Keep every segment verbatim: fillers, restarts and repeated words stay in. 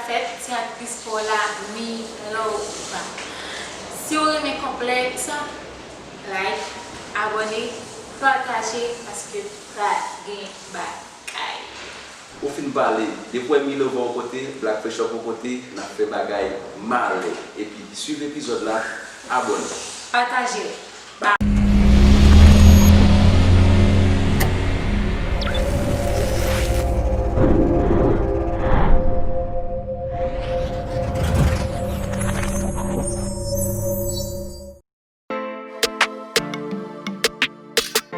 Fèt ti aktris pa w la, mi love. Si w renmen konplèks, like, abòne, pataje, paske pral gen bagay. Ou fin pale, depi w wè mi love yon kote, Black Fresh Up yon kote, n ap fè bagay malè. Epi swiv epizòd la, abòne. Pataje.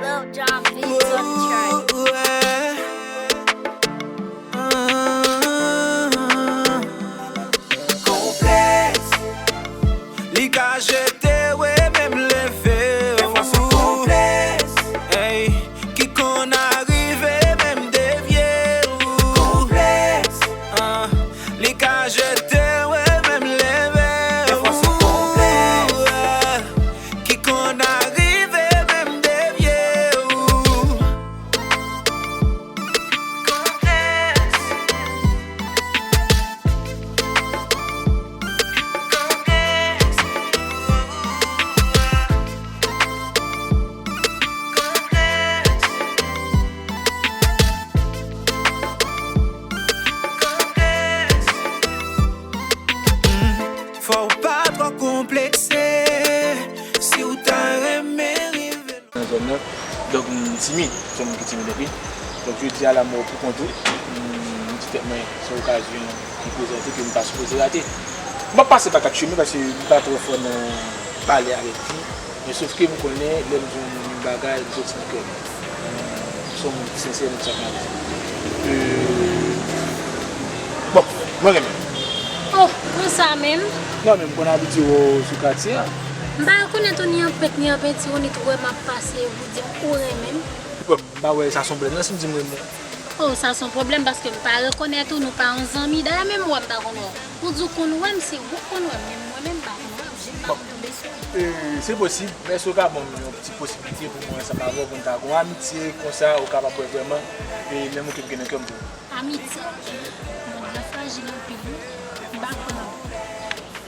Lil Jon Beats on the track. Konplèks. Li ka jete w e menm leve w. Konplèks. Ey, ki konn arive menm devye w. Konplèks. Li ka jete w e menm leve w. Ki konn arive menm devye w. Fò w pa twò konplekse si w ta renmen rive. Nan zòn nan. Donk m timid, se yon moun ki timid anpil. Donk jodi a la m wè w pou kont ou. M di tèt mwen se yon okazyon ki prezante ke m pa sipoze rate. M ap pase pa kat chimen paske m pa twò fò nan pale avèk fi. Men sof ke m konnen lè m di yon moun yon bagay, m santi nan kè m. M se yon moun ki sensè nan sa k mande. Bon, mwen renmen. Oh, konsa menm? Non, men m konn abitye wè w sou katye a. M pa rekonèt ou ni an pent ni an penti, ou ni tou wè m ap pase, ou di m ou renmen m. Bon, m pa wè sa se yon pwoblèm non si m di m renmen w. Oh, sa se yon pwoblèm paske m pa rekonèt ou, nou pa yon zanmi. Dayè menm wè m pa konn wè w. Ou di w konn wè m, se ou k konn wè m, men mwen menm m pa konn wè w, je m pa konn tonbe sou ou. E, se posib, men èske w ka ban m yon ti posiblite pou mwen ansanm avè w pou n ta gen yon amitye konsa ou kapab wè vrèman e menm ou tou m gen nan kè m pou ou? Amitye? Moun nan frajil anpil wi. M pa kwè nan ou.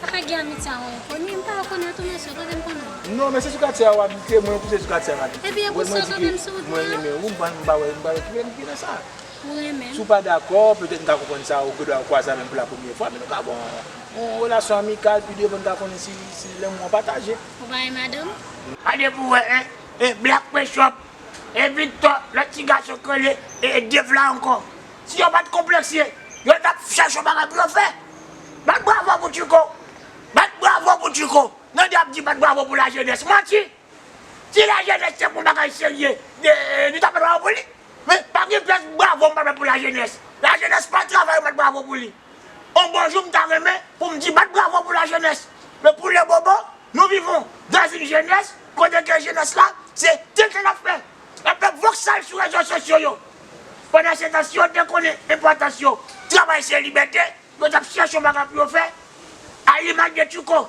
Pa ka gen amitye a yon enkoni, m pa rekonèt ou mesye, kote m konnen w? Non, men se sou katye a w abite, mwen tou se sou katye a m abite. Ebyen, pou sa w kanpe m sou wout mwen an? Mwen renmen ou, m pa, m pa wè, m pa wè ki pwoblèm ki gen nan sa. Ou renmen m? Si w pa dakò, petèt m ka konprann sa, ou gen dwa kwaze avè m pou la premyè fwa, men nou ka gen yon, yon relasyon amikal, pi devan n ka konnen si, si lanmou an pataje. Ou pa renmen madanm? Gade pou wè, en, e Black Pressure, e Victor, lòt ti gason k rele, e, e Dave la ankò. Si yo pa t konplekse, yo t ap chèche yon bagay pou yo fè. Bat bravo pou Tchouko. Bat bravo pou Tchouko. Nandya ap di bat bravo pou lajenès. Manti! Si lajenès te pran bagay serye, e, nou t ap bat bravo pou li. Men pa gen pyès bravo m pa bat pou lajenès. Lajenès pa travay, m bat bravo pou li. On bon jou m ta renmen pou m di bat bravo pou lajenès. Men pou le moman, nous vivons dans une jeunesse kote ke jenès la, se tenten l ap fè. L ap fè vòksal sou rezo sosyo yo. Pandan se tan, si yo te konnen enpòtans yo, travay se libète, yo t ap chèche yon bagay pou yo fè, alimaj de Tchouko.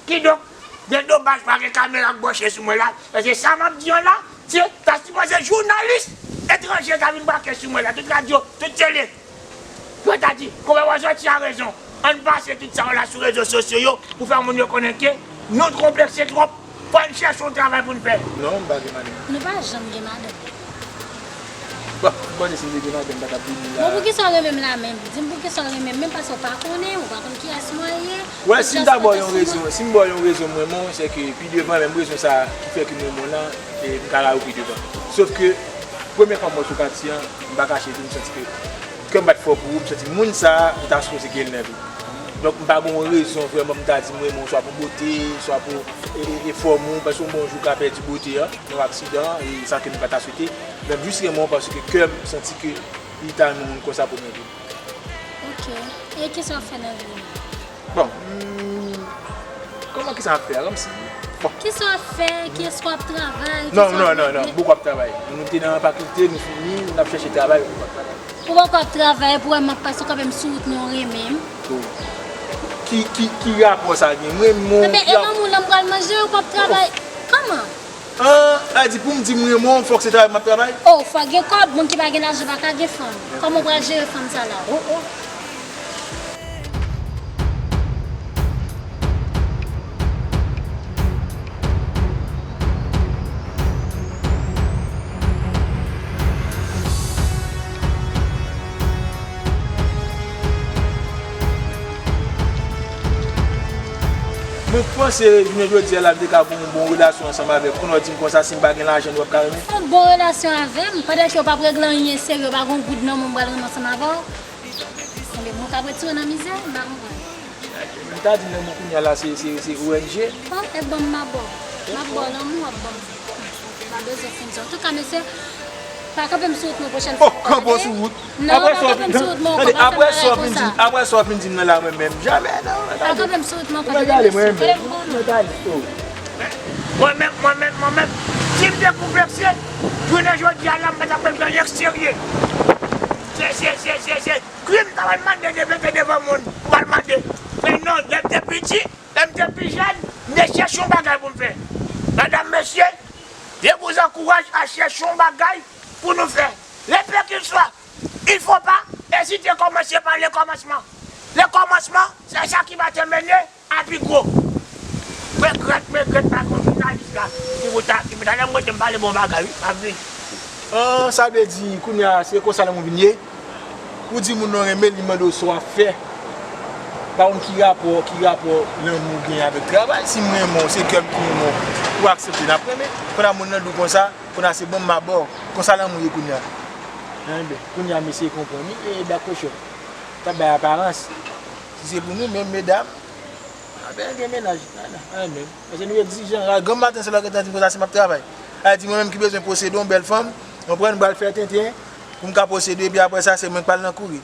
Kidonk, byen domaj pa gen kamera k branche sou mwen la, paske sa m ap di an la, se ta sipoze jounalis etranje ta vin brake sou mwen la, tout radyo, tout tele. Yo ta di, konpè w sòti a rezon, ann pase tout sa yo la sou rezo sosyo yo pou fè moun yo konnen ke nou konplekse twòp, fò n chèche yon travay pou n fè. Non, m pa gen madanm. Nou pa janm gen madanm. Bon, m panse si m te gen madanm m pa t ap vini la. Bon, poukisa w renmen m la menm? Di m poukisa w renmen m menm, paske w pa konnen, ou pa konn kiyès mwen ye. Wè, si m ta ba w yon rezon, si m ba w yon rezon m renmen w, se ke pi devan, menm rezon sa a ki fè ke m renmen w lan, e m ka rayi w pi devan. Sof ke, premye fwa m wè w sou katye an, m pa kache di w, m santi ke kè m bat fò pou ou, m santi moun sa a, m ta sipoze gen l nan vi m. Donk, m pa gen yon rezon vrèman pou m ta di m renmen w swa pou bote, swa pou, e, e, e fòm ou, paske yon bon jou w ka pèdi bote an, nan yon aksidan, e sa ke nou pa ta swete. Men m jis renmen w paske kè m santi ke li ta renmen yon moun konsa pou m nan vi m. Ok. E kisa w ap fè nan vi w? Bon, hmm, kòman kisa m ap fè a? Kòmsi, bon. Kisa w ap fè? Kiyès w ap travay? Non, non, non, non, m poko ap travay. Nou te nan fakilte, nou fini, n ap chèche travay, m poko ap travay. Ou poko ap travay, pou wè m ap pase kanmenm sou wout mwen, ou renmen m. Oh. Ki, ki, ki rapò sa gen? Mwen, mwen, Ebyen, e manman w la m pral manje, ou p ap travay. Kòman? Ah, sa di pou m di m renmen w, fòk se travay m ap travay? Oh, fòk gen kòb, moun ki pa gen lajan pa ka gen fanm. Kòman w pral jere fanm sa la? Oh, oh. Ou panse jounen jodi a la m te ka gen yon bon relasyon ansanm avè w, kounye a w di m konsa si m pa gen lajan nou p ap ka renmen? Yon bon relasyon avè m, pandan ke w p ap regle anyen serye, w pa gen yon goud nan men w m pral renmen ansanm avè w? Konbyen moun k ap retire w nan mizè? M pa konprann. M ta di lanmou kounye a la se, se, se O N G. Bon, e ban m m ap ba w. M ap ba w lanmou, w ap ban m. M pa bezwen fin di. Antouka, mesye, pa kanpe m sou wout mwen pwochèn fwa. Oh, kanpe w sou wout. Non, pa kanpe m sou wout mwen ankò, pa fè m bagay konsa. Apre sa w fin di m nan la mwen menm. Jamè, non. Pa kanpe m sou wout mwen ankò, tande mesye. Tande m ba w lanmou. Mwen menm, mwen menm, mwen menm, si m te konplekse, jounen jodi a la, m pa t ap regle anyen serye. Se, se, se, se, se krim ta pral mande de mete devan moun pou al mande. Men non, lè m te piti, lè m te pi jèn, m te chèche yon bagay pou m fè. Medam, mesye, je vous encourage à chercher yon bagay pou nou fè. Le peu qu'il soit, il faut pas hésiter, commencer par le commencement. Le commencement, c'est ça qui va te mener a pi gwo. Regrèt, regrèt, pa gen jounalis la ki pou ta, ki pou ta, lè m rete m pale bon bagay, wi, m ap vini. Ah, sa vle di, kounye a, se konsa lanmou vin ye? Ou di moun nan renmen l, li mande w sa w ap fè. Pa konn ki rapò, ki rapò lanmou gen avèk travay. Si m renmen w, se kè m ki renmen w, ou aksepte n ap renmen. Kounye a moun nan di w konsa, kounye a se bon m ap ba w. Konsa lanmou ye kounye a. Enben, kounye a mesye konprann, wi, e Black Pressure. T ap bay aparans. Si se pou nou menm, medam, a ben gen mennaj. A non, a menm. Paske nou egzijan. A, granm maten, se lè w gentan di m konsa si m ap travay. A di mwen menm ki bezwen posede yon bèl fanm, konprann, m pral fè tenten pou m ka posede, epi apre sa, se mwen k pral nan kouri.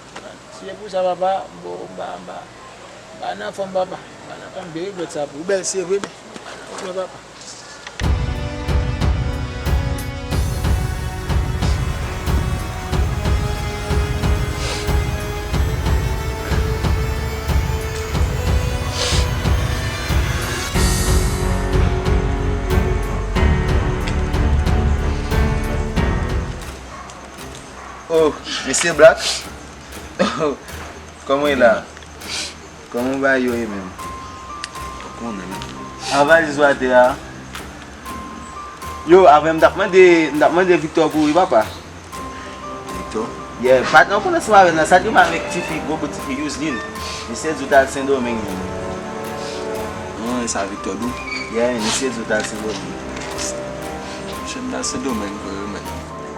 Si se pou sa, papa, m ba w, m pa, m pa, m pa nan fanm, papa. M pa nan fanm, m te regrèt sa pou ou. Bèl, se vre, men m pa nan fanm, papa. Oh, mesye Black. Kòman w ye la? Kòman bagay yo ye menm? Ou konnen, men. An valiz ou atè a. Yo, avè m t ap mande, m t ap mande Victor pou ou wi, papa. Victor? Yeah, patnè w konn ansanm avè l nan, sa t rive avèk tifi, gwo bout tifi Youseline. Misye di w t al Sendomeng menm. An, e sa Victor di w? Yeah, misye di w t al Sendomeng. Monchè, m t al Sendomeng vre wi, men.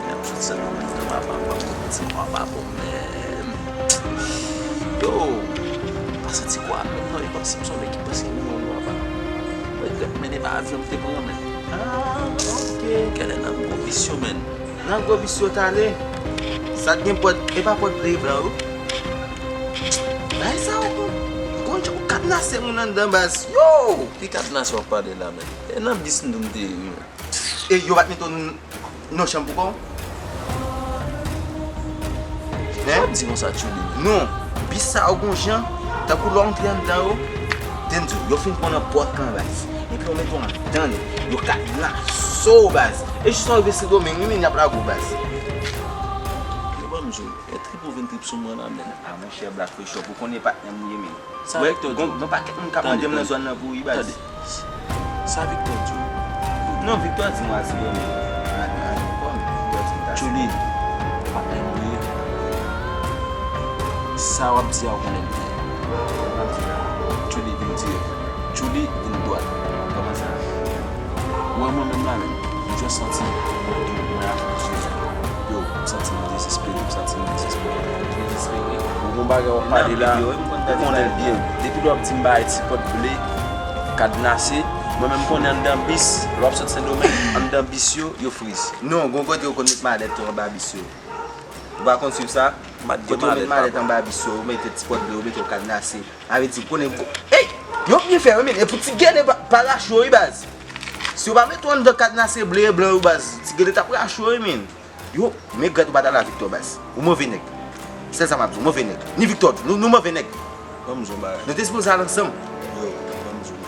Lè m sot Sendomeng nan, papa, m pa konn ti mwa pa bon menm. Yo, m pa santi kò a menm non, e kòmsi m se yon nèg ki prèske mouri, papa. Mwen regrèt, men e pa avyon m te pran, men. Ah, ok. Genlè nan gwo vis yo, men. Nan gwo vis yo t ale. Sa t gen pòt, e pa pòt ble blan yo. Bay sa yo, gon, gon jan ou kadnase moun anndan, baz. Yo! Ki kadnase w ap pale la, men? E nan bis m tou m te ye, wi, men. E yo pa t mete w nan chanm pou kò w? Sa w ap di konsa, Tchouli? Non, bis sa yo gon jan, tankou lè w antre anndan yo, tande, yo fin pran nan pòt lan, baz. Epi yo mete w anndan li, yo kadnase w, baz. E jis lè w rive Sendomeng, wi, men y ap lage w, baz. Yo ban m zo, e trip ou vin trip sou mwen la, men. A, monchè, Black Pressure, pou konnen patnè m ou ye, men. Sa Victor di w? Gon pakèt moun k ap mande m nan zòn nan pou wi, baz. Tande. Sa Victor di w? Non, Victor di m w al Sendomeng. A, a, kòm Victor di m ta Tchouli, patnè m ou ye. Sa w ap di a, ou konnen l byen. Tchouli, vin dirèk. Tchouli, vin dwat. Kòman sa? Ou wè mwen menm la menm, m jis santi m mwen a fonksyone. Yo, m santi m dezespere, m santi m dezespere. Dezespere? Ou gon bagay w ap pale la, ou konnen l byen. Depi lè w ap di m bagay ti pòt ble, kadnase, mwen menm m konnen anndan bis, lè w ap sot Sendomeng, anndan bis yo, yo friz. Non, gon kote yo konn met malèt yo anba bis yo. Ou pa konn swiv sa? Kote yo met malèt anba bis yo, yo mete ti pòt ble, yo mete yo kadnase. Sa vle di, konnen, ey! Yo byen fè, wi, men, e pou ti gele pa, pa rache yo, wi, baz. Si yo pa mete w anndan kadnase ble e blan yo, baz, ti gele t ap rache yo, wi, men. Yo, men regrèt ou pa t al a Victor, baz. Ou move nèg. Sèl sa m ap di w, move nèg. Ni Victor, nou, nou move nèg. Ban m di w yon bagay. Nou te sipoze al ansanm. Yo, ban m di w.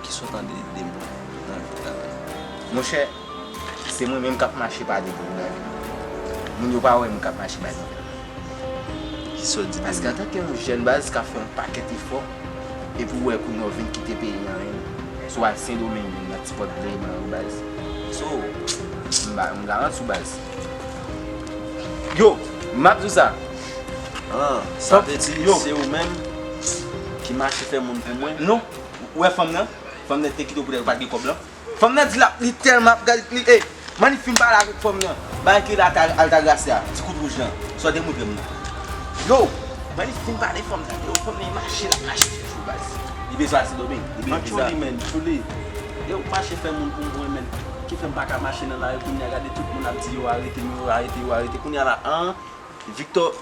Kisa w tande de mwen nan vi w la menm? Monchè, se mwen menm k ap mache pale de ou nan vi m. Moun yo pa wè moun k ap mache bay mwen. Kisa w di de mwen? Paske antanke yon jèn baz k ap fè yon pakèt efò, epi w wè kounye a w vin kite peyi an, si w al Sendomeng menm nan ti pòt ble blan yo baz. So, m ba, m garanti w baz. Yo, m ap di w sa. Ah, sa vle di se ou menm ki mache fè moun pou mwen? Non. Ou wè fanm nan? Fanm nan te kite w poutèt ou pa t gen kòb lan. Fanm nan di l ap, li tèlman ap gade, li, ey, Manif fin pale avèk fanm nan. Bagay ki rele Alta-, Altagracia, ti kout wouj lan. Sa w te montre m nan. Yo, Manif fin pale fanm nan. Yo, fanm nan mache, l ap mache toujou, baz. Li bezwen al Sendomeng, li bezwen viza. Tchouli, men, Tchouli. Yo, mache fè moun pou mwen, men. Ki fè m pa ka mache nan lari kounye a, gade tout moun ap di yo arete m, yo arete, yo arete. Kounye a la, an, Victor,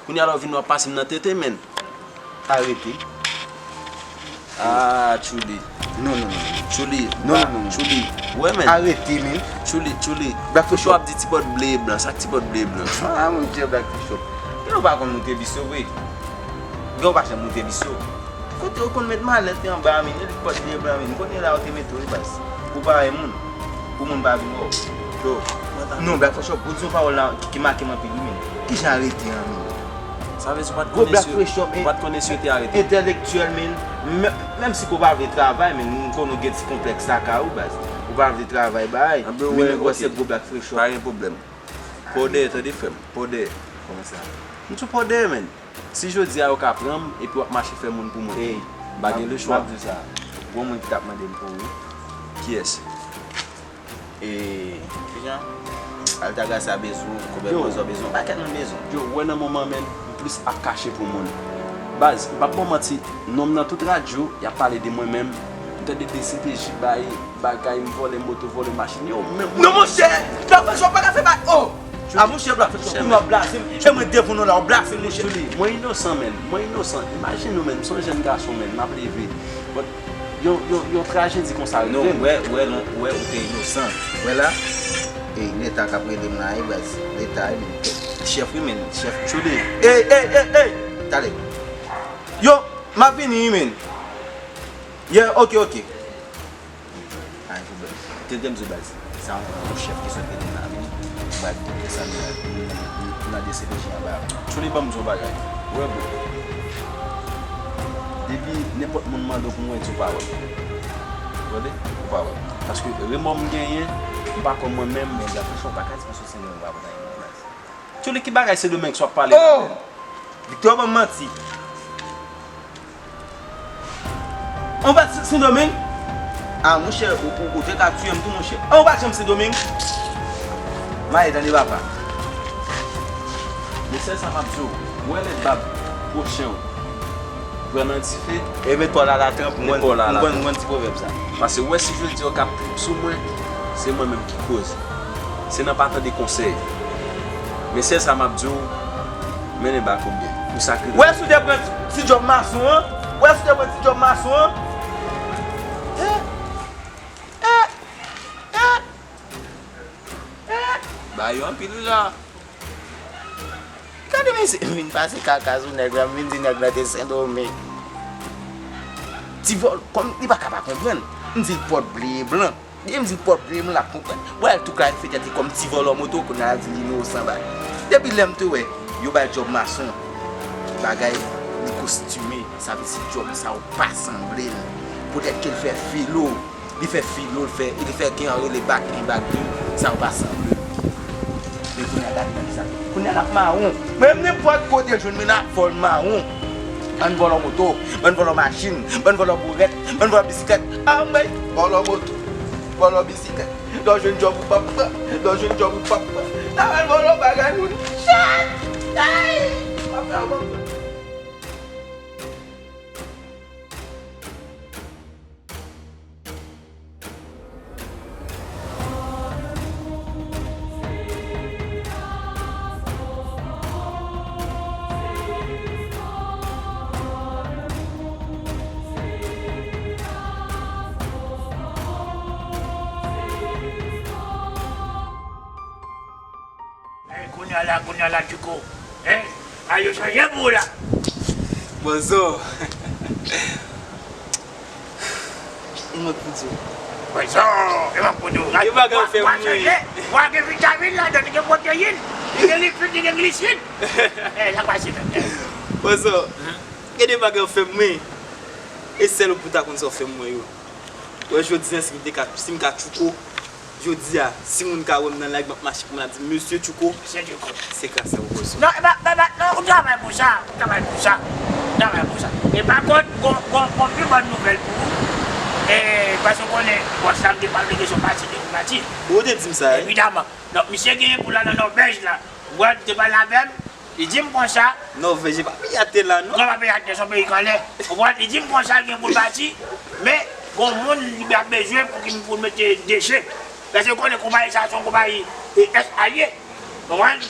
kounye a la w vin w ap pase m nan tete, men. Arete. Ah, Tchouli. Non, non, non, non. Tchouli. Non, non, non, non. Tchouli. Wè, men. Arete, men. Tchouli, Tchouli. Black Fresh Shop. Ap di ti bòt ble e blan. Sa k ti bòt ble e blan? Ah, mon Dieu, Black Fresh Shop. Yo pa konn moute bis yo vre. Yo pa janm moute bis yo. Kote yo konn met malèt yo anba, men, yo di pòt li e blan, men. Kote la yo te mete yo, baz. Pou parèy moun. Pou moun pa vin wè w. Yo. Non, Black Fresh Shop, ou di yon pawòl la ki make m anpil, wi, men. Kijan arete an, men? Sa vle di ou pa t konnen si yo, ou pa t konnen si yo te arete. Entèlektyèl, men. Menm si ke w pa vle travay, men, m konnen w gen ti konplèks lakay ou, baz. Ou pa vle travay, bay. Men, men, wè, se gwo Black Fresh Shop. Pa gen pwoblèm. Pòdè, tande frè m. Pòdè. Kòman sa? M sou pòdè, men. Si jodi a yo ka pran m, epi w ap mache fè moun pou mwen. Ey, m pa gen lechwa. M ap di w sa. Gon moun ki t ap mande m pou ou. Kiyès? E, kijan? Altagracia bezwen w, Kobèl Bòzò bezwen w, yon pakèt moun bezwen w. Yo, wè nan moman, men, m plis ap kache pou moun. Baz, m p ap ba w manti, non m nan tout radyo, y ap pale de mwen menm. M tande D C P J bay bagay, m vòlè moto, vòlè machin, yo, menm. Non, monchè, Black Fresh Shop pa ka fè bagay, oh! Ah, monchè, Black Fresh Shop, kounye a w ap blaze m. E mwen devan w la, w ap blaze m, monchè. Mwen inosan, men. Mwen inosan. Imajine w, men. M se yon jèn gason, men. M ap leve. But, yon, yon, yon trajedi konsa rive m. Non, wè, wè, non, wè, ou te inosan. Wè la, e, Leta k ap rele m la, e, baz. Leta, e, men. Chèf, wi, men. Chèf. Tchouli. Ey, ey, ey, ey! Talè. Yo, m ap vini, wi, men. Yeah, ok, ok. Pa gen pwoblèm. Tande m di w baz. Sa yon, yon chèf ki sot rele m la, men. Baz, desann nan, nan, nan D C P J anba. Tchouli, ban m di w yon bagay. Wè, bro. Depi nenpòt moun mande w pou mwen, di w pa wè m. Tande? Ou pa wè m. Paske remò m genyen, m pa kwè mwen menm. Men Black Fresh Shop pa ka di m sou Sendomeng pa konn anyen, baz. Tchouli, ki bagay Sendomeng sa w ap pale la, men? Victor ban m manti. Ou pa t Sendomeng? Ah, monchè, ou, ou, ou te ka tiye m tou, monchè. Ah, ou pa t janm Sendomeng? Maye, tande papa. Men sèl sa m ap di w, wè lè bab pwochen w pran nan dife, e met pa w la la tranp, mwen, mwen, mwen ti pwovèb sa. Paske wè si jodi a w ka trip sou mwen, se mwen menm ki koz. Se nan pa tande konsèy. Men sèl sa m ap di w, mennen bak ou byen. Ou sakrifiye. Wè si w te pran ti, ti djòb mason an? Wè si w te pran ti djòb mason an? Eh, eh, eh, eh. Ba yo anpil wi la. Gade mesye, m vin pase kaka sou nèg la, m vin di nèg la te Sendomeng. Ti vòl, kòm li pa ka pa konprann, m di l pòt ble e blan. Depi m di l pòt ble, m l ap konprann. Bwè l tou klarifye tèt li kòm ti vòlò moto, kounye a l ap di l inosan, bay. Depi lè m te wè yo ba l djòb mason, bagay, li kostime, sa vle di djòb sa yo pa sanble l. Poutèt ke l fè filo, li fè filo, l fè, li fè gen yon rele bak en, bak de, sa yo pa sanble l. Men kounye a gade nan sa. Kounye a l ap mawon. Men nenpòt kote l jwenn, men l ap vòlò mawon. Bann vòlò moto, bann vòlò machin, bann vòlò bourèt, bann vòlò bisiklèt. Anmwey, vòlò moto, vòlò bisiklèt. Lè w jwenn djòb ou p ap pran, lè w jwenn djòb ou p ap pran. N ap al vòlò bagay moun. Chay! Ay! M ap fè yon bon. Ey, kounye a la, kounye a la, Tchouko. Ey, a yo chanje pou ou la. Bòzò. E mwen k pou di w. Bòzò, e mwen k pou di w. Gen bagay ou fè m ri. Wa gen vitamin ladan, li gen pwoteyin, li gen lipid, li gen glisid. Ey, sa pase menm. Bòzò, gen de bagay ou fè m ri. E sèl ou pou ta konn sa ou fè m ri yo. Wè, jodi a, si m te ka, si m ka Tchouko, jodi a, si moun ka wè m nan lari, m ap mache pou moun ap di, "Mesye Tchouko." Mesye Tchouko. Se gras a ou, bòzò. Non, e pa, pa, pa, non, ou travay pou sa, ou travay pou sa, ou travay pou sa. E pa kont, gon, gon, gon pi bòn nouvèl pou ou. Sa m te pale de kesyon pati, de pati. Ou te di m sa, wi. Evidaman. Donk, misye genyen pou l al nan Nòvèj la. Ou wè, li te pale avè m, li di m konsa. Nòvèj, e pa peyi a te la, non? Non, pa peyi a te, se yon peyi k anlè. Ou konprann? Li di m konsa, li gen pou l pati, men gon moun li ap bezwen pou ki, pou l mete deje. Paske ou konnen konpayi sa, se yon konpayi, e, S A ye. Ou konprann?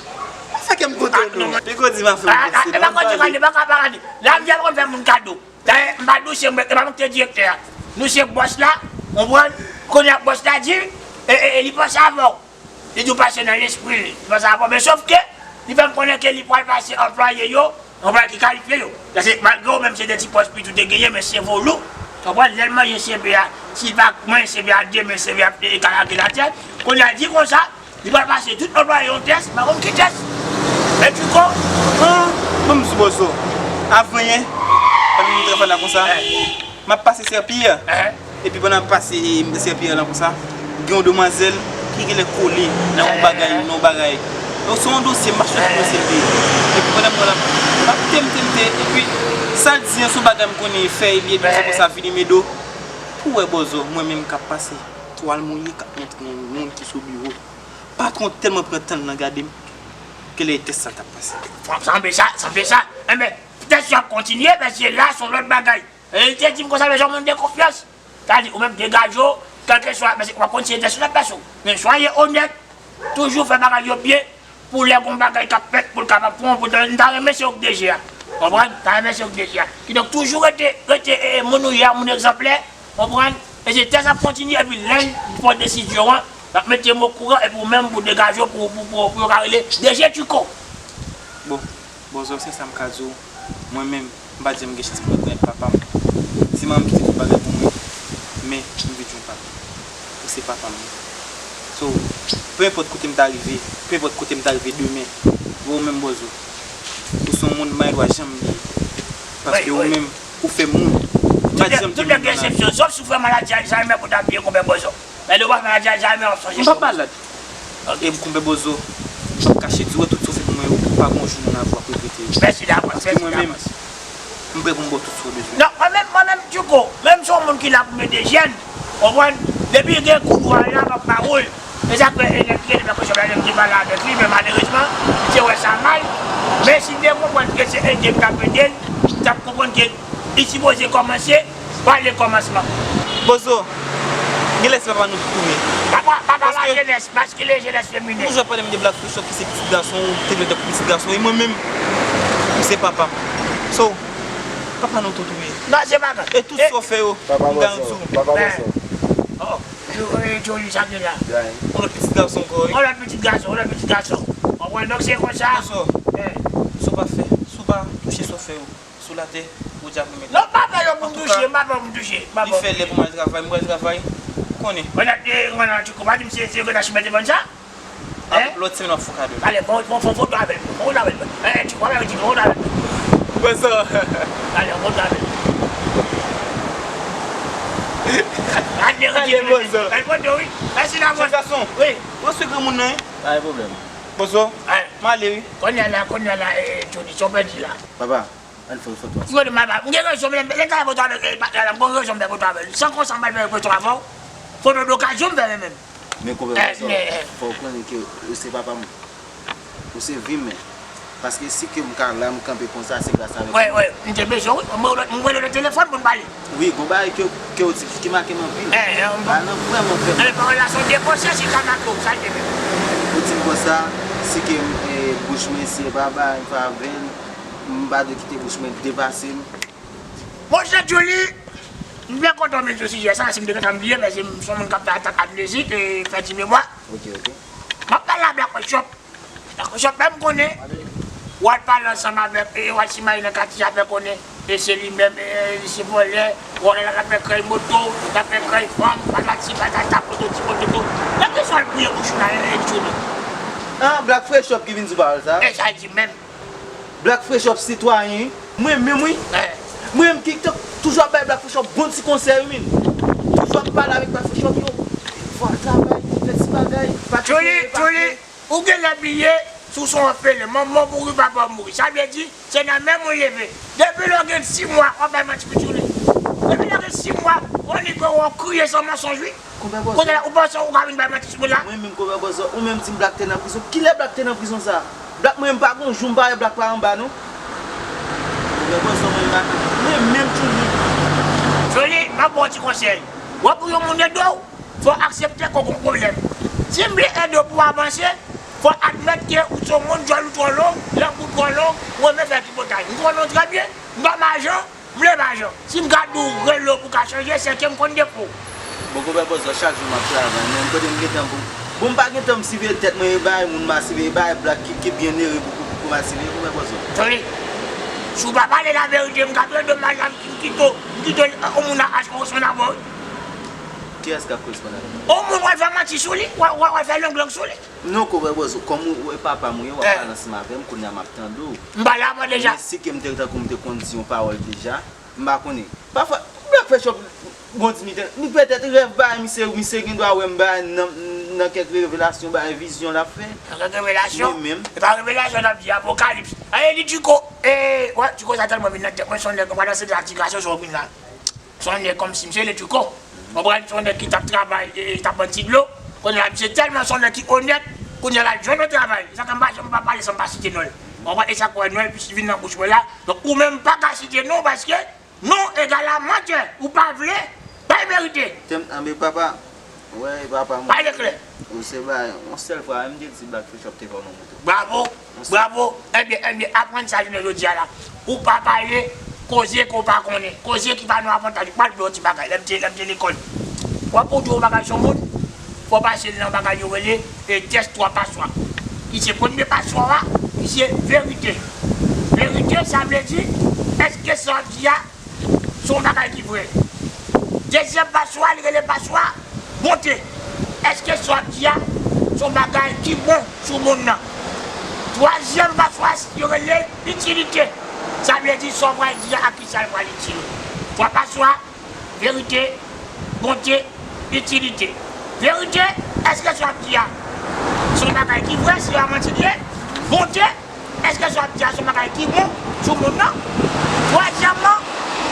Sa fè kè m kontan, non. Pico di m a fè m kontan. E pa kontan, pa ka, pa ka di. La, m di a konn fè moun kado. Dayè, m pa di w se mwen, e pa mwen ki te direktè a. Nou se bòs la, konprann? Kounye a bòs la di, e, e, e li panse avè w. Li di w pase nan lespri l, li panse avè w. Men sòf ke, li fè m konnen ke li pral pase anplwaye yo, anplwaye ki kalifye yo. Paske malgre w menm se de ti pòs piti w te genyen, men sèvo w lou. Konprann? Lè l manje C P A, si l pa manje C P A demen, C P A ap te kalake l atè. Kounye a di konsa, li pral pase tout anplwaye yon tès, m pa konn ki tès. Men Pico. An, ban m di w Bòzò. Avan yè, pandan nou t ap travay la konsa, m ap pase Sèpiyè. Epi pandan m ap pase, e, Sèpiyè la konsa, gen yon demwazèl ki genlè kole nan yon bagay, nan yon bagay. Donk, se yon dosye, m pa sou ki dosye l te ye. Epi pandan m wè l ap, l ap temte, temte, epi sa l di an, se yon bagay m konnen fè, epi, epi se konsa vini m ede w. Pou w wè Bòzò, mwen menm k ap pase. Twal mouye k ap montre yon moun ki sou biwo. Patwon tèlman pran tan l nan gade m, ke lè tès sa t ap pase. Sanble sa, sanble sa. Enben, tès yo ap kontinye, men se la, se yon lòt bagay. E li te di m konsa, bezwen moun de konfyans. Sa di, ou menm degaje w, kèlkeswa, men se, w ap konn se tès yo t ap pase w. Men swaye onèt, toujou fè bagay yo byen, pou lè gon bagay k ap fèt, pou l kapab pran w, pou l, m ta renmen se ou k D G a. Konprann? M ta renmen se ou k D G a. Kidonk, toujou rete, rete, e, e, moun ou ye a, moun egzanplè, Konprann? E se tès ap kontinye, epi lè n pran desizyon an, n ap mete m okouran, epi ou menm pou degaje w, pou, pou, pou, pou yo ka rele D G Tchouko. Bon, Bòzò, se sa m ka di w. Mwen menm, m pa t janm gen chans pou rekonèt papa m. Se manman m ki te tout bagay pou mwen. Men, m vin jwenn papa m. Ou se papa m, wi. So, peu importe kote m ta rive, peu importe kote m ta rive demen, ou menm Bòzò, ou se yon moun m pa gen dwa janm bliye. Paske ou menm, ou fè moun. M pa t janm te moun malad. Tout lè gen eksepsyon, sòf si w fè maladi Alzheimer pou w ta bliye konpè Bòzò. Men lè w pa fè maladi Alzheimer, w ap sonje. M pa malad. Ok. E konpè Bòzò, m p ap kache di w, tout sa w fè pou mwen yo, pa gon jou moun ap regrete yo. Mèsi davans, mèsi davans. Paske mwen menm, m prè pou m ba w tout sa w bezwen. Non, mwen menm, mwen menm, Tchouko, menm si w yon moun ki la pou m ede jèn, konprann? Depi gen kou dwa la, m ap ba ou l. E sa k fè, e, lè m te, lè m te pale avèk li, men malerezman, li te wè sa mal. Men si l te konprann ke se ede m t ap ede l, li t ap konprann ke li sipoze kòmanse pa le kòmansman. Bòzò, genlè se papa nou tout tou ye. Papa, papa lajenès, maskile jenès feminen. Ou toujou ap pale m de Black Frechop ki se pitit gason w, ou te dwe tankou pitit gason w, e mwen menm, m se papa m. So, papa nou tout tou ye. Non, se pa vre. E tout sa w fè yo, m garanti w. Papa Bòzò, papa Bòzò. Oh, Johnny, sa k gen la? On lòt pitit gason ankò, wi. On lòt pitit gason, on lòt pitit gason. Konprann, donk se konsa. Bòzò, sa w pa fè, sa w pa touche sa w fè yo. Sou latè, ou di ap remèt. Non, m pa fè yo pou m touche, m pa fè yo pou m touche. Li fè lè pou m al travay, m pral travay. Ou konnen. Mwen ap, mwen ap, ou pa di m se, se yo ki ta chimè te vann sa? Lòt semèn w ap fè kado. Ale, fè, fè, fè foto avè l, fè foto avè l. Eh, ti kwa, ti foto avè l. Bòzò. Ale, foto avè l. Ale, bòzò. Al foto, wi. Mèsi la, bòzò. Jèn gason. Wi. Ou se granmoun nan, wi. Pa gen pwoblèm. Bòzò. M ale, wi. Kounye a la, kounye a la, eh, Johnny, sa w pèdi la? Papa. Ann fè yon foto ansanm. Yo, m gen rezon, men lè m ta fè foto avèk, eh, patnè la, m gon rezon m fè foto avè l. San konsa, m pral fè foto avè w. Foto dokazyon m fè, men menm. Men konpè Bòzò, fò w konnen ke ou se papa m. Ou se vi m, men. Paske si ke m ka la, m kanpe konsa, se gras avèk ou. Wi, wi, m te bezwen w, wi. M rele w nan telefòn pou n pale. Wi, gon bagay ke, ke w di ki make m anpil. Eh, eh, m pa. Bagay lan vrèman, vrèman. Eh, pawòl la se yon de konsyans, li ka make w, sa l te fè. Ou di m konsa, si ke m, eh, bouch mwen, si e pa bagay m fè avè l, m pa dwe kite bouch mwen depase m. Monchè Djouly, m byen kontan w menm sou sijè sa, si m te gentan bliye, men se m, se yon moun k ap fè atak amnezi, e fè ti memwa. Ok, ok. M ap pale a Black Workshop. Black Workshop menm konnen, w al pale ansanm avèk, e w al simaye nan katye a fè konnen, e se li menm, e li se vòlè, w al la fè krèy moto, la fè krèy fanm, patati, patata, pototo, pototo. Nan kisa w al bouye bouch ou la, e, e Djouly? Ah, Black Fresh Up ki vin di w pawòl sa? E sa l di menm. Black Fresh Up sitwayen, wi. Mwen menm, wi. Mwen menm ki t-, toujou ap bay Black Fresh Up bon ti konsèy, wi, min. Toujou ap pale avèk Black Fresh Up, yo. Fò al travay, fè ti bagay, pa kite. Djouly, Djouly, ou genlè bliye si w se yon òfelen. Manman w mouri, papa w mouri. Sa vle di, se nan menm ou leve. Depi lè w gen sis mwa, w ap bay manti pou Djouly. Depi lè w gen sis mwa, Konbyen fwa w kriye san mansonj, wi. Konpè Bòzò. Kounye a, ou panse ou ka vin bay manti sou moun la? Mwen menm, Konpè Bòzò, ou menm di m Black te nan prizon. Kilè Black te nan prizon sa? Black, mwen menm pa gon jou m pa wè Black pa anba, non. Konpè Bòzò, mwen menm pa, mwen menm Tchouli. Tchouli, m ap ba w ti konsèy. W ap pou yon moun ede w, fò w aksepte ke w gon pwoblèm. Si m vle ede w pou w avanse, fò w admèt ke ou se yon moun, djòl ou twò long, lang ou twò long, ou renmen fè tripotay. M konnen w trè byen, m pa majan, m leve ajan. Si m ka di w rele w pou w ka chanje, se ke m konn defo w. Bon, Konpè Bòzò, chak jou m ap travay, men kote m gentan pou. Bon, m pa gentan m siveye tèt mwen, e bay moun m a siveye, e bay Black ki, ki byen ere pou, pou, pou m a siveye, Konpè Bòzò. Tande, si w pa pale laverite, m ka pran domaj la, m kite w, m kite w, yon moun a achte w sou nan bò. Kiyès k ap koresponn avè m? Yon moun w al fè manti sou li, w al, w al, w al fè long lang sou li. Non, Konpè Bòzò, kòm ou, ou e papa m ou ye, w ap pale ansanm avè m, kounye a m ap tande w. M pale avè w deja. Men si ke m te tankou m te konn di yon pawòl deja, m pa konnen. Pafwa, Black fè chòp bon di mi tan. Li petèt rèv bagay misye, misye gen dwa wè m bagay nan, nan kèk revelasyon, bagay vizyon l ap fè. Nan kèk revelasyon? Mwen menm. E pa revelasyon n ap di, apokalips. Aye, li Tchiko, e, wè, Tchiko sa tèlman vin nan tèt mwen, se yon nèg, mwen pandan se de la ti gason, so vin la. Se yon nèg kòmsi misye le Tchiko. Konprann? Se yon nèg ki t ap travay, e, e, t ap vann ti dlo. Kounye a, misye tèlman se yon nèg ki onèt, kounye a l al jwenn yon travay. Sa fè m pa janm pa pale san m pa site non l. Konprann? E sa k fè non l plis vin nan bouch mwen la. Donk, ou menm pa ka site non paske non egal a mantè. Ou pa vle bay verite. Tèm, anben papa, wè, papa, mwen. Pale klè. Ou se ba, yon sèl fwa, m te di Black Frechop te fè w nan moto. Bravo. Bravo! Ebyen, ebyen, aprann sa jounen jodi a la. Ou pa pale, koze ke w pa konnen. Koze ki pa nan avantaj ou. Pral di w yon ti bagay. Lè m te, lè m te lekòl. W ap pou di yon bagay sou moun, fò w pase l nan bagay yo rele, e, tès twa paswa. Ki se premye paswa a, ki se verite. Verite, sa vle di, èske sa w ap di a, se yon bagay ki vrè. Dezyèm paswa, li rele paswa bonte. Èske sa w ap di a, se yon bagay ki bon sou moun nan? Twazyèm paswa, yo rele itilite. Sa vle di, sa w pral di a, a kisa l pral itil ou. Twa paswa, verite, bonte, itilite. Verite, èske sa w ap di a, se yon bagay ki vrè, se yon manti li ye? Bonte, èske sa w ap di a se yon bagay ki bon sou moun nan? Twazyèmman,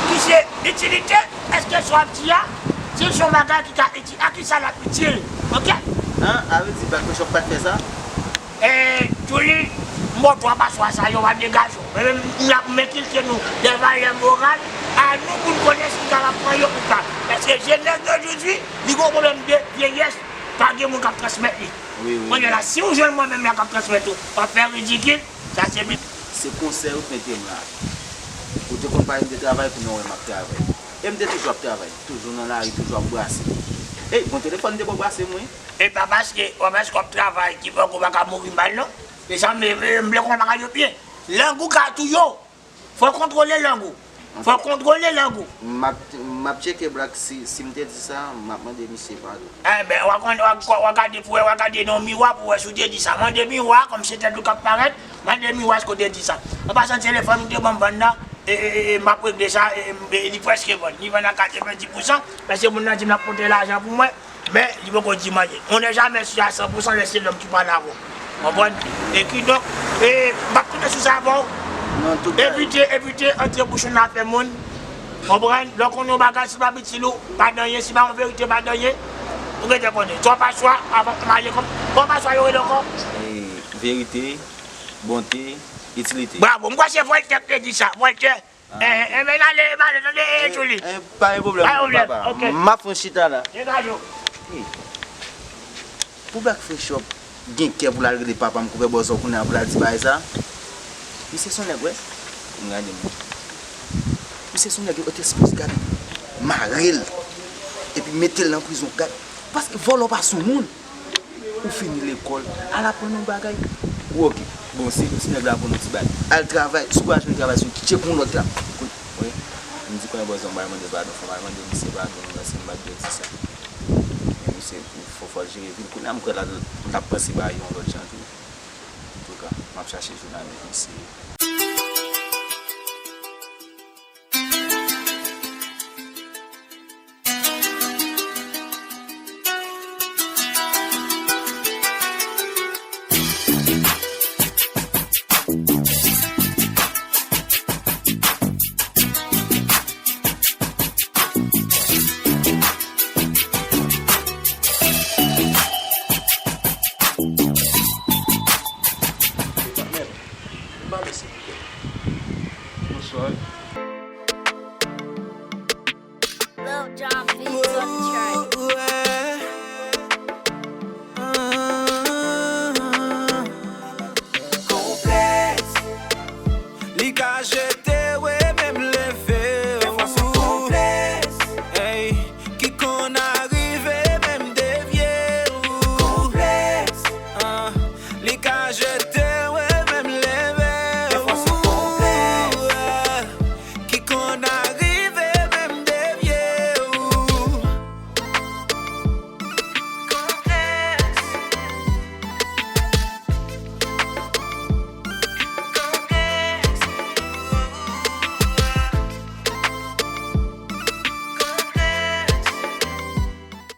ki se itilite, èske sa w ap di a, si se yon bagay ki ka itil, a kisa l ap itil? Oke? An, a vle di Black Frechop pa t fè sa? E, Tchouli, m ba w twa paswa sa yo, w ap degaje w. Men, men, men kilti nou, de valè moral, a nou pou n konnen si n kapab pran yo ou pa. Paske jenès de jodi, li gon pwoblèm de vyeyès, pa gen moun k ap transmèt li. Wi, wi. Kounye a la, si w jwenn mwen menm la k ap transmèt ou, w ap fè ridikil, sa se byen. Se konsèy ou t mete m la. Ou te konn pale m de travay, kounye a w wè m ap travay. E m te toujou ap travay, toujou nan lari, toujou ap brase. Ey, gon telefòn m te ba w brase m, wi. E pa paske, pa paske w ap travay ki fè w pa ka mouri mal, non. E sa m vle, m vle konn bagay yo byen. Lang ou ka touye w. Fò w kontwole lang ou. Fò w kontwole lang ou. M ap, m ap tcheke Black si, si m te di sa, m ap mande misye padon. Enben, w a konn, w a, w a gade pou wè, w a gade nan miwa pou wè si w te di sa. Mande miwa, kòm se tèt ou k ap parèt, mande miwa èske w te di sa. An pasan, telefòn ou te ban m vann nan, e, e, e, e, m ap regle sa, e, e, e, li prèske vann. Li vann a katrevenndis pousan, paske moun nan di m l ap pote lajan pou mwen. Men, li poko di m anyen. On n'est jamais sûr à cent pour cent, lè se lòm ki pale avè w. Konprann? E kidonk, e, m ap tounen sou sa avè w. Non, tout bagay. Evite, evite antre bouch ou nan afè moun. Konprann? Lè w konnen yon bagay, si pa itil ou, pa di anyen, si pa yon verite, pa di anyen. Ou gentan konnen. Twa paswa, avan m ale kòm, twa paswa yo rele ankò? E, verite, bonte, itilite. Bravo. M kwè se Voltaire ki te di sa. Voltaire. Ah, eh, ok. Eh, men ale, ale, tande, eh, Tchouli. Eh, pa gen pwoblèm, papa. Ok. M ap fè yon chita la. Degaje w. Eh, pou Black Frechop gen kè pou l al rele papa m Konpè Bòzò kounye a pou l al di bagay sa? Misye se yon nèg, wè. M gade m. Misye se yon nèg yo te sipoze gade mare l. Epi mete l nan prizon. Gade. Paske vòlò pa sou moun. Ou fini lekòl, al aprann yon bagay. Ou oke. Bon, si, si nèg la aprann yon ti bagay, al travay. Si w pa jwenn travay, si w tcheke yon lòt la. Wi. M di Konpè Bòzò m pral mande padon, fò m al mande misye padon, paske m pa t dwe di sa. Men misye, fò, fò l jere vi l. Kounye a m kwè l ap, l ap panse bagay yon lòt jan tou. Antouka, m ap chache jounen avèk misye. Lòd.